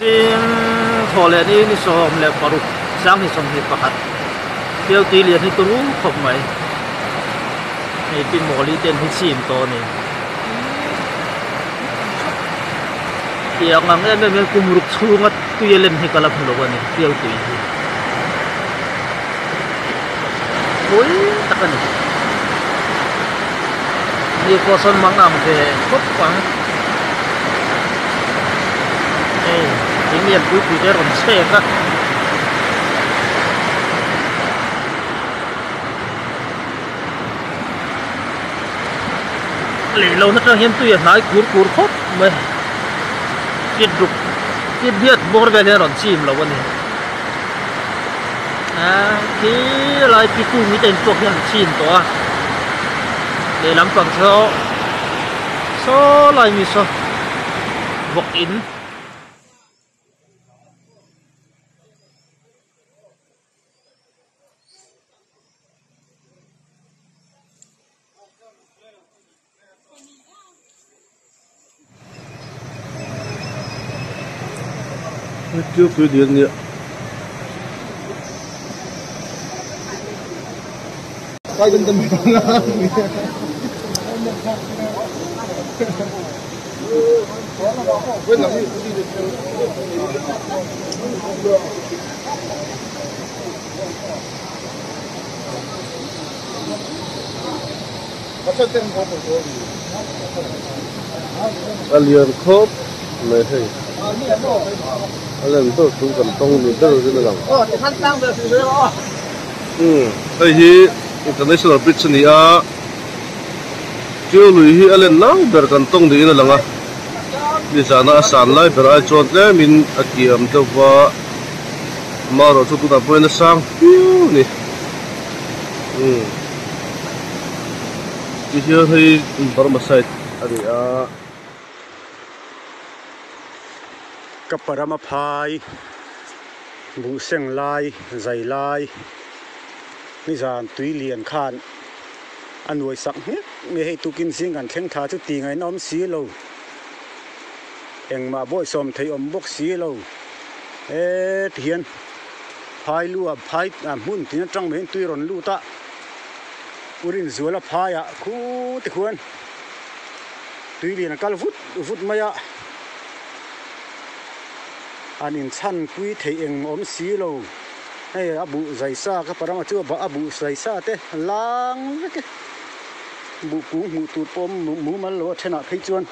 Tin, thaw leh ni ni 16 2021 Tiau tui lian hi turu khawp mai. Hei pi Mawli ten hi chim tawh a ni. Tiang ang em em hian kum ruk chhunga tui a lem hi ka la hmu lo a ni Tiau tui hi. Pui tak a ni. Ni pawh sawn mang ang ve khawp ang. Hei thing lian pui pui te a rawn chhek a. Leh lohna tang hian tui a hnai kur kur khawp mai. Feet ruk feet riat bawr vel hian a rawn chim lo a ni. A khi lai pi kung hi te in pawh hian an chim tawh a lehlam pang saw saw lai mi saw vawk in. Chu tui lian nia. A lian khawp mai hei a len ber chu kan tawng ni ber in a lang umm hei hi international bridge a ni a Tiau lui hi a len lai ber kan tawng niin a lang a nizana a san lai ber ai chuan tlemin a kiam deuh va amaherawhchu chu tunah pawhin a sang viau a ni. Umm ti hian hei Burma side a ni a. Ka parama phai buh seng lai zai lai nizan tui lian khan a nuai sak nghek nge hei tukin zing kan thleng tha chu ti ngaihna awm si lo engmah bawihsawm thei awm bawk si lo e ti hian. Phai lu a phai a hmun tin atang mai in tui rawn lut a, U Rinzuala phaiah khu ti khuan tui lian a kal vut vut mai a, an inchhan pui theih eng awm si lo, hei a buh zai sa ka parang chu a buh zai sa te lang vek e, buh kung hmuh tur pawh mumal lo a thenah phei chuan.